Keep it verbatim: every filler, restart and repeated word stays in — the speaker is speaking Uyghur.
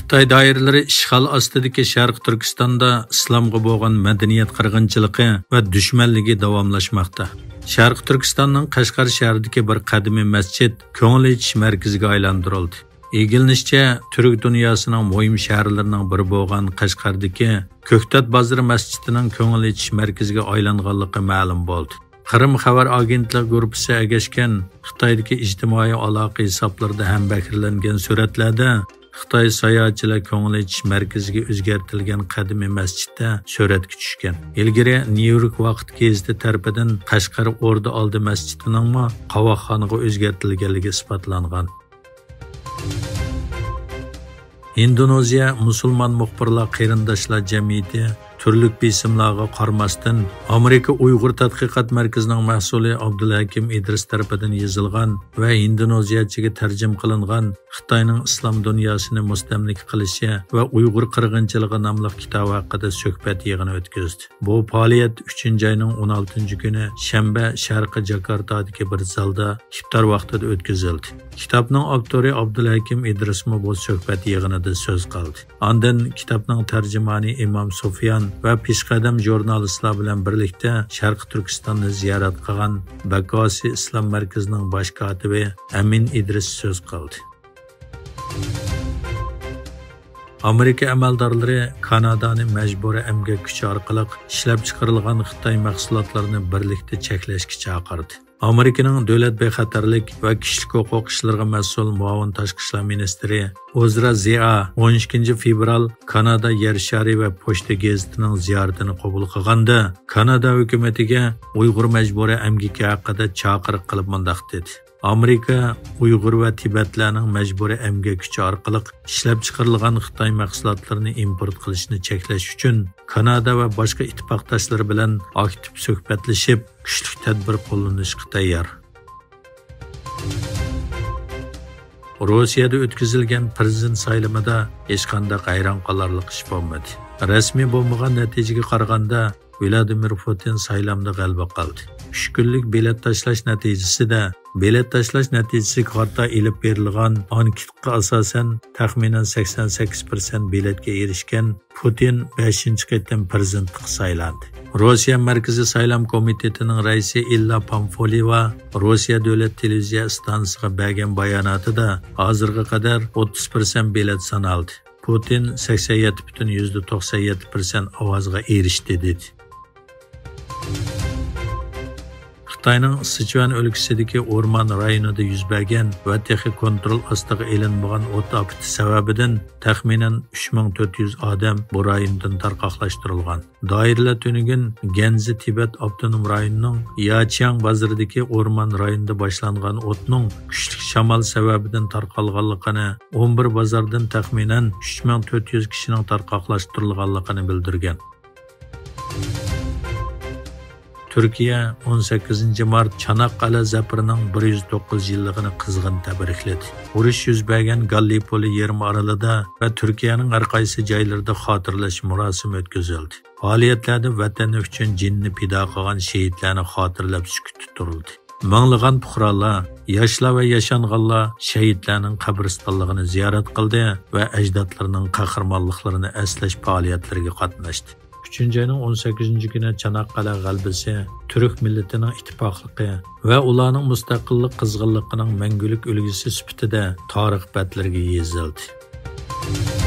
خىتاي دائىرىلىرى ئىشغال ئاستىدىكى شەرقىي تۈركىستاندا ئىسلامغا بولغان مەدەنىيەت قىرغىنچىلىقى ۋە دۈشمەنلىكى داۋاملاشماقتا. شەرقىي تۈركىستاننىڭ قەشقەر شەھىرىدىكى بىر قەدىمىي مەسچىت كۆڭۈل ئېچىش مەركىزىگە ئايلاندۇرۇلدى. ئىگىلىنىشىچە، تۈرك دۇنياسىنىڭ مۇھىم شەھەرلىرىنىڭ بىرى بولغان قەشقەردىكى كۆكتات بازىرى مەسچىتىنىڭ كۆڭۈل ئېچىش مەركىزىگە ئايلانغانلىقى مەلۇم بولدى. قىرىم خەۋەر ئاگېنتلىقى گۇرۇپپىسى ئەگەشكەن خىتايدىكى ئىجتىمائىي ئالاقە ھېسابلىرىدا ھەمبەھىرلەنگەن سۈرەتلەردە خىتاي ساياھەتچىلەر كۆڭۈل ئېچىش مەركىزىگە ئۆزگەرتىلگەن قەدىمىي مەسچىتتە سۈرەتكە چۈشكەن. ئىلگىرى نيۇ يورك ۋاقىت گېزىتى تەرىپىدىن قەشقەر ئوردا ئالدى مەسچىتىنىڭمۇ قاۋاقخانىغا ئۆزگەرتىلگەنلىكى ئىسپاتلانغان. ھىندونېزىيە مۇسۇلمان مۇخبىرلار قېرىنداشلار جەمئىيىتى تۈرلۈك بېسىملارغا قارىماستىن، ئامېرىكا ئۇيغۇر تەتقىقات مەركىزىنىڭ مەسئۇلى ئابدۇلھەكىم ئىدرىس تەرىپىدىن يېزىلغان ۋە ھىندونېزىيەچىگە تەرجىمە قىلىنغان خىتاينىڭ ئىسلام دۇنياسىنى مۇستەملىكە قىلىشى ۋە ئۇيغۇر قىرغىنچىلىقى ناملىق كىتابى ھەققىدە سۆھبەت يىغىنى ئۆتكۈزدى. بۇ پائالىيەت ئۈچىنچى ئاينىڭ ئون ئالتىنچى كۈنى شەنبە شەرقىي جاكارتادىكى بىر زالدا ئىپتار ۋاقتىدا ئۆتكۈزۈلدى. كىتابنىڭ ئاپتورى ئابدۇلھەكىم ئىدرىسمۇ بۇ سۆھبەت يىغىنىدا سۆز قىلدى. ئاندىن كىتابنىڭ تەرجىمانى ئىمام سۇفيان ۋە پېشقەدەم ژۇرنالىستلار بىلەن بىرلىكتە شەرقىي تۈركىستاننى زىيارەت قىلغان بەكۋاسى ئىسلام مەركىزىنىڭ باش كاتىپى ئەمىن ئىدرىس سۆز قىلدى. ئامېرىكا ئەمەلدارلىرى كانادانى مەجبۇرىي ئەمگەك كۈچى ئارقىلىق ئىشلەپچىقىرىلغان خىتاي مەھسۇلاتلىرىنى بىرلىكتە چەكلەشكە چاقىردى. ئامېرىكىنىڭ دۆلەت بىخەتەرلىك ۋە كىشىلىك ھوقۇق ئىشلىرىغا مەسئۇل مۇئاۋىن تاشقى ئىشلار مىنىستىرى ئوزرا زىئا ئون ئىككىنچى فېۋرال كانادا يەر شارى ۋە پوچتا گېزىتىنىڭ زىيارىتىنى قوبۇل قىلغاندا، كانادا ھۆكۈمىتىگە ئۇيغۇر مەجبۇرىي ئەمگىكى ھەققىدە چاقىرىق قىلىپ مۇنداق دېدى: ئامېرىكا ئۇيغۇر ۋە تىبەتلەرنىڭ مەجبۇرىي ئەمگەك كۈچى ئارقىلىق ئىشلەپچىقىرىلغان خىتاي مەھسۇلاتلىرىنى ئىمپورت قىلىشنى چەكلەش ئۈچۈن كانادا ۋە باشقا ئىتتىپاقداشلىرى بىلەن ئاكتىپ سۆھبەتلىشىپ، كۈچلۈك تەدبىر قوللىنىشقا تەييار. روسىيەدە ئۆتكۈزۈلگەن پىرېزىدېنت سايلىمىدا ھېچقانداق ھەيران قالارلىق ئىش بولمىدى. رەسمىي بولمىغان نەتىجىگە قارىغاندا، ۋلادىمىر پۇتىن سايلامدا غەلىبە قىلدى. ئۈچ كۈنلۈك بېلەت تاشلاش نەتىجىسىدە، بېلەت تاشلاش نەتىجىسىگە قارىتا ئېلىپ بېرىلغان ئانكېتقا ئاساسەن، تەخمىنەن سەكسەن سەككىز پىرسەنت بېلەتكە ئېرىشكەن پۇتىن بەشىنچى قېتىم پىرېزىدېنتلىققا سايلاندى. روسىيە مەركىزىي سايلام كومىتېتىنىڭ رەئىسى ئىللا پامفولېۋا روسىيە دۆلەت تېلېۋىزىيە ئىستانسىسىغا بەرگەن باياناتىدا، ھازىرغا قەدەر ئوتتۇز پىرسەنت بېلەت سانالدى. پۇتىن سەكسەن يەتتە پۈتۈن يۈزدە توقسەن يەتتە پىرسەنت ئاۋازغا ئېرىشتى، دېدى. خىتاينىڭ سىچۈەن ئۆلكىسىدىكى ئورمان رايونىدا يۈز بەرگەن ۋە تېخى كونترول ئاستىغا ئېلىنمىغان ئوت ئاپىتى سەۋەبىدىن تەخمىنەن ئۈچ مىڭ تۆت يۈز ئادەم بۇ رايوندىن تارقاقلاشتۇرۇلغان. دائىرىلەر تۈنۈگۈن گەنزى تىبەت ئاپتونوم رايونىنىڭ ياچياڭ بازىرىدىكى ئورمان رايونىدا باشلانغان ئوتنىڭ كۈچلۈك شامال سەۋەبىدىن تارقالغانلىقىنى، ئون بىر بازاردىن تەخمىنەن ئۈچ مىڭ تۆت يۈز كىشىنىڭ تارقاقلاشتۇرۇلغانلىقىنى بىلدۈرگەن. تۈركىيە ئون سەككىزىنچى مارت چاناققالە زەپىرىنىڭ بىر يۈز توققۇز يىللىقىنى قىزغىن تەبرىكلىدى. ئۇرۇش يۈز بەرگەن گاللىپولى يېرىم ئارىلىدا ۋە تۈركىيەنىڭ ھەر قايسى جايلىرىدا خاتىرىلەش مۇراسىمى ئۆتكۈزۈلدى. پائالىيەتلەردە ۋەتەنى ئۈچۈن جېنىنى پىدا قىلغان شېھىتلەرنى خاتىرىلەپ سۈكۈتتە تۇرۇلدى. مىڭلىغان پۇقرالار، ياشلار ۋە ياشانغانلار شېھىتلەرنىڭ قەبرىستانلىقىنى زىيارەت قىلدى ۋە ئەجدادلىرىنىڭ قەھرىمانلىقلىرىنى ئەسلەش پائالىيەتلىرىگە قاتناشتى. ئۈچىنچى ئاينىڭ ئون سەككىزىنچى كۈنى چاناققالە غەلىبىسى تۈرك مىللىتىنىڭ ئىتتىپاقلىقى ۋە ئۇلارنىڭ مۇستەقىللىق قىزغىنلىقىنىڭ مەڭگۈلۈك ئۈلگىسى سۈپىتىدە تارىخ بەتلىرىگە يېزىلدى.